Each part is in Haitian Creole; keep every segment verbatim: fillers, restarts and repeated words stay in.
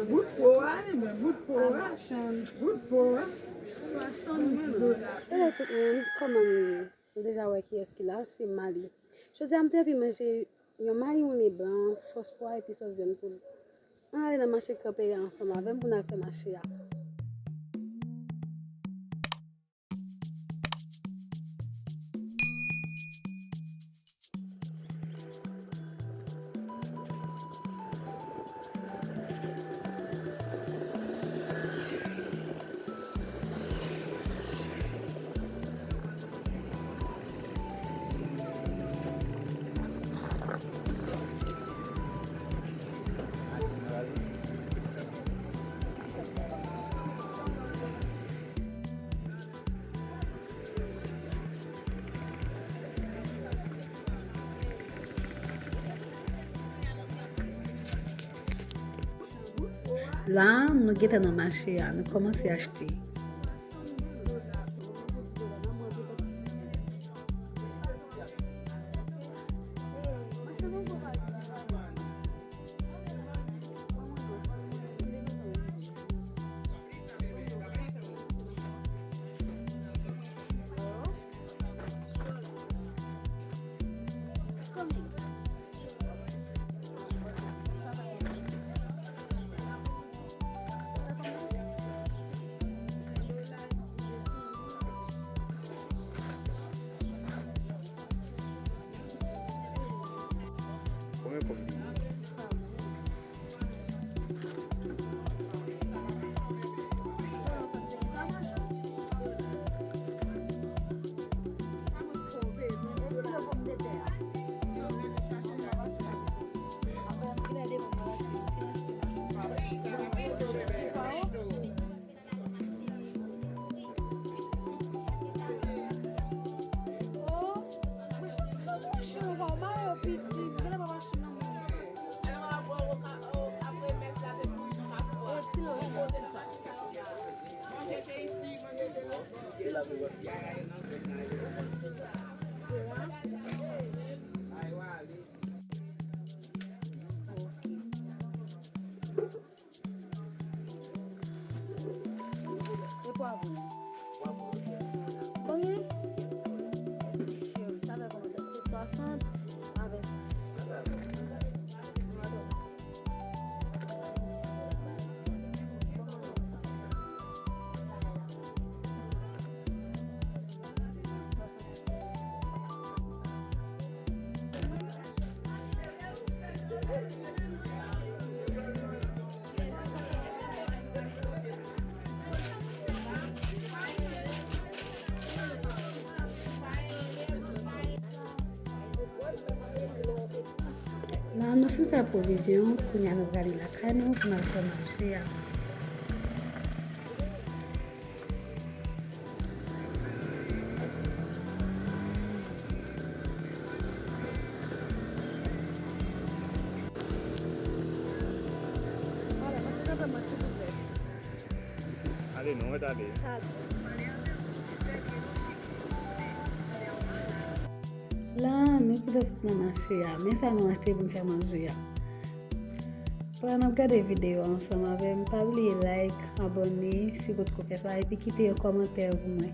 Bout po a, enben, bout po a, bout po a, swasanndis dola. Hello tout moun, kòman nou ye? Nou deja wè kiyès ki la, se Mali. Jodi a, m te anvi manje yon mayi woulen blan, sòs pwa epi sòs vyann poul. Ann ale nan mache kanpe a ansanm avè m pou n al fè mache a. La, nou gentan nan mache a, nou kòmanse achte. Konbyen kòb li ye? E pwav ou? Konbyen? Cheri, sa fè konbyen? Se swasant? Avè. La, nou fin fè pwovizyon, kounye a nou prale lakay nou pou n al fè manje a. Ale non, ret ale. La, nou gentan sot nan mache a. Men sa nou achte pou n fè manje a. Pandan n ap gade videyo a ansanm avè m, pa bliye like, abòne si potko fè sa, epi kite yon kòmantè pou mwen.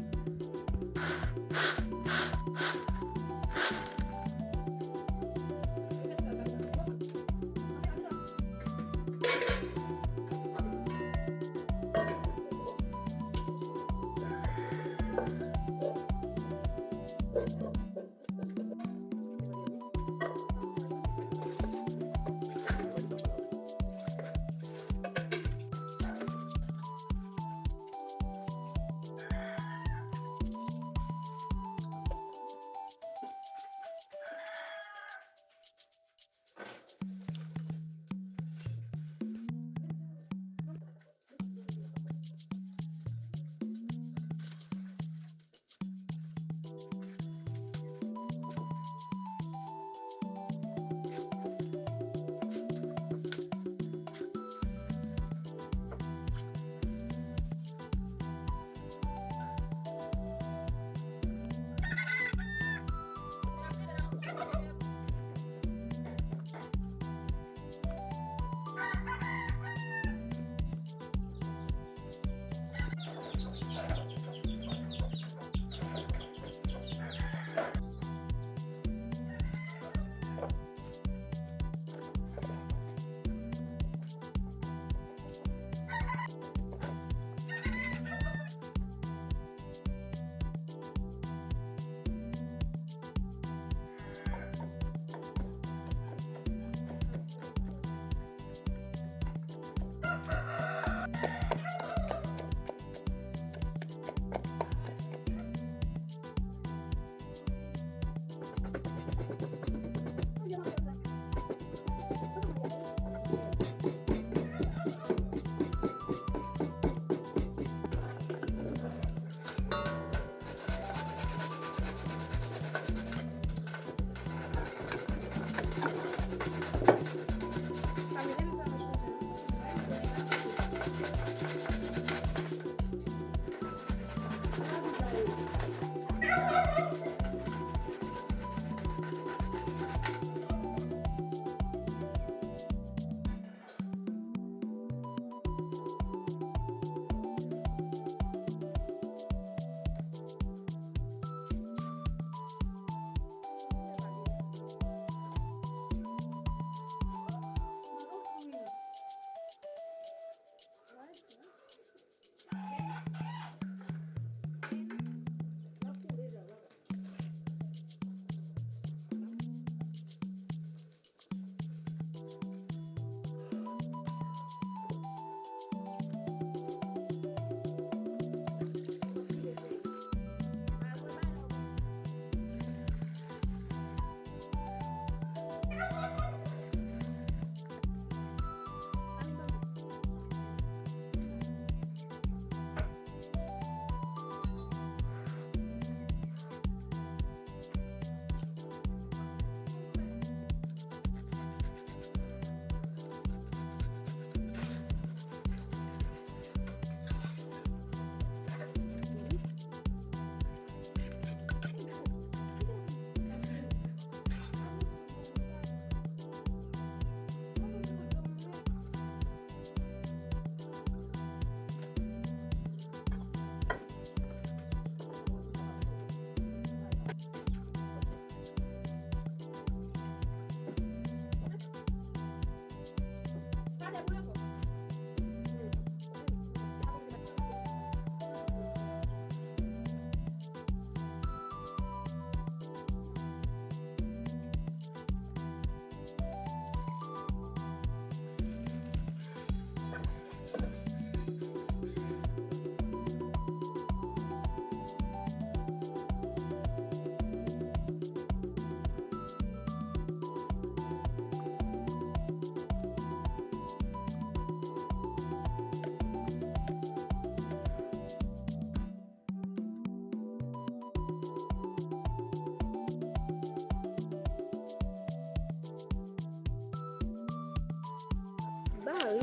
Sa wi.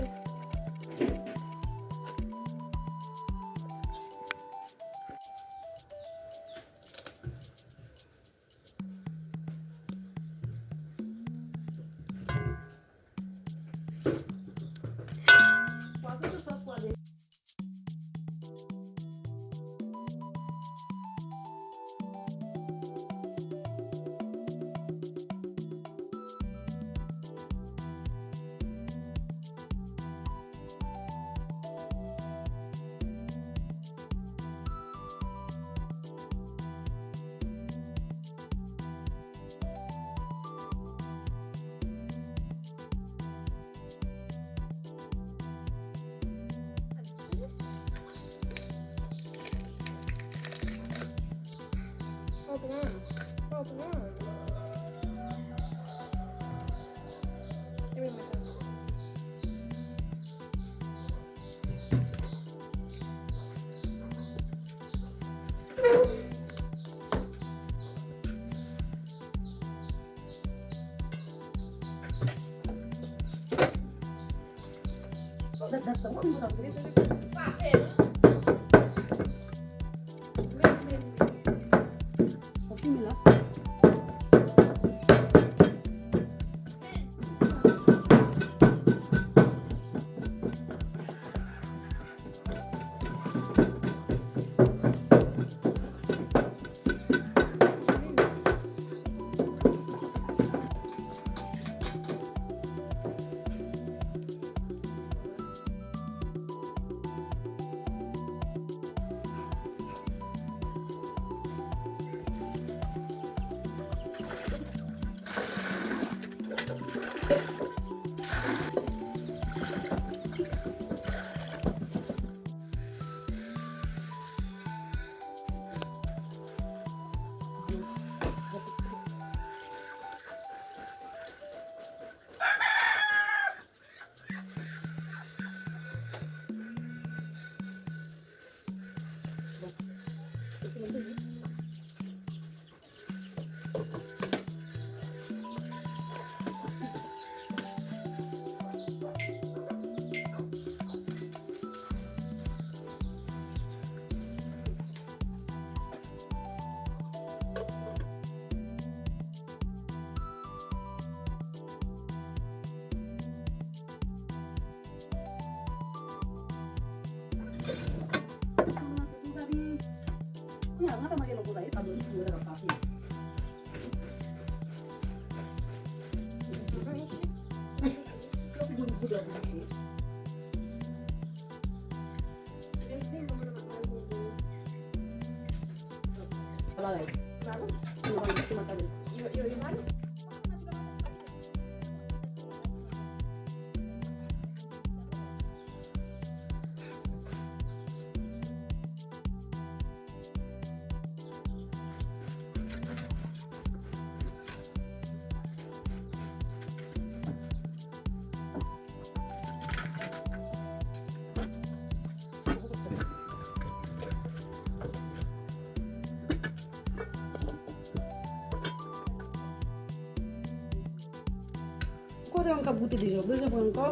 Konprann. Konprann. Kote yon k ap goute deja, ou bezwen pran ankò?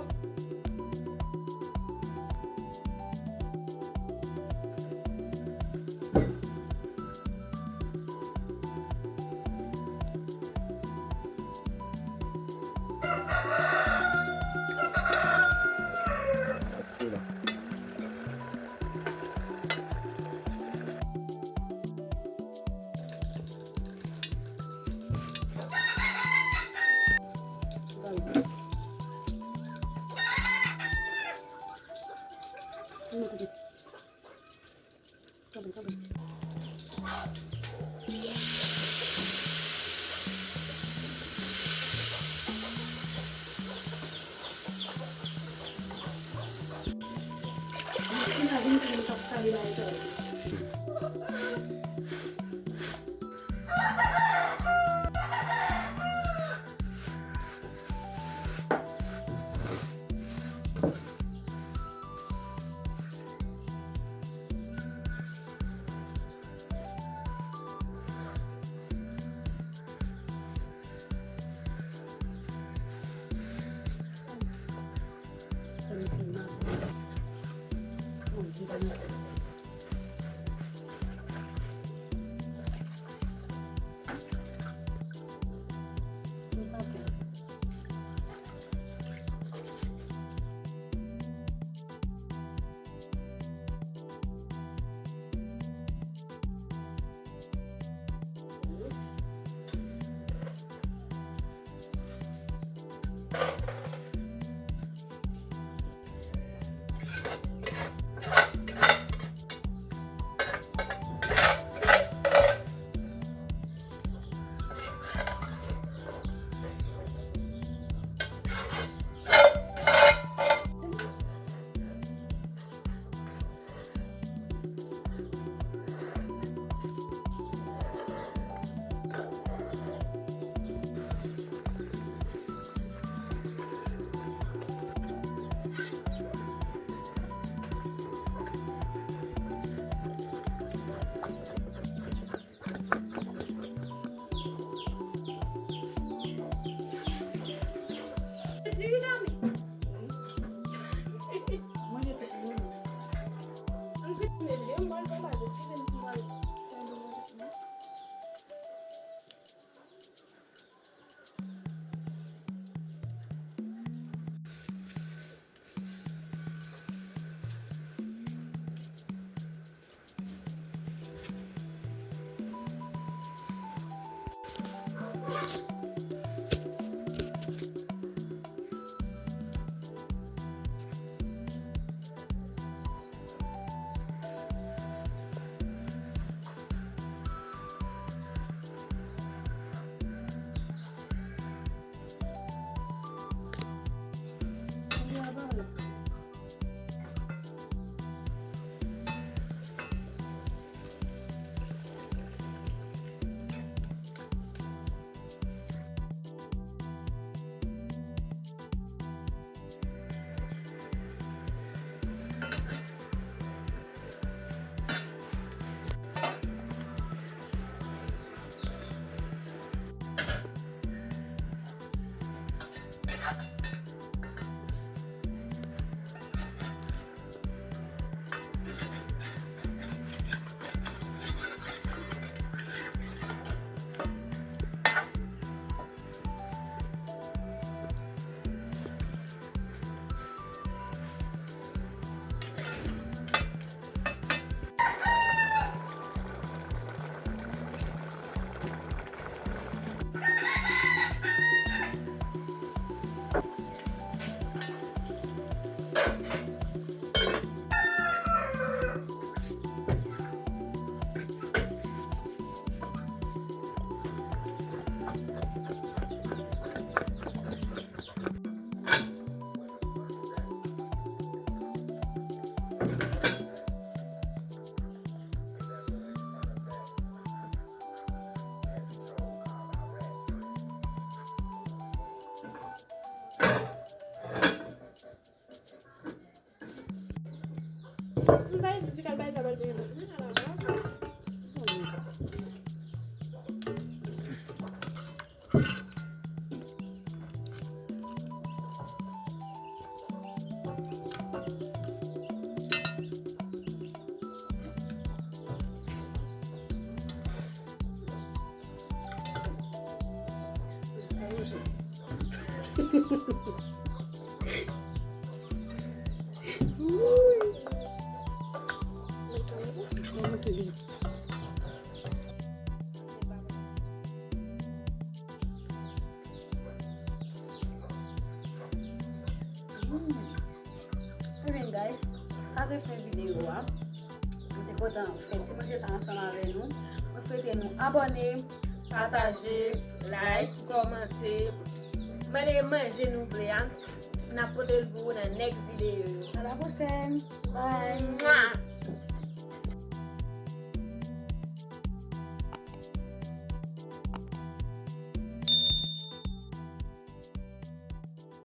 Sa vle di ti kalbay sa pral gen lòt men a la baz. Ebyen, guys, sa se fen videyo a. Mwen te kontan fè ti manje sa ansanm avè nou. Mwen swete nou abòne, pataje, like, kòmante, mande manje nou vle a. N ap pote l pou ou nan next videyo. A la pwochèn. Bye. Mwa.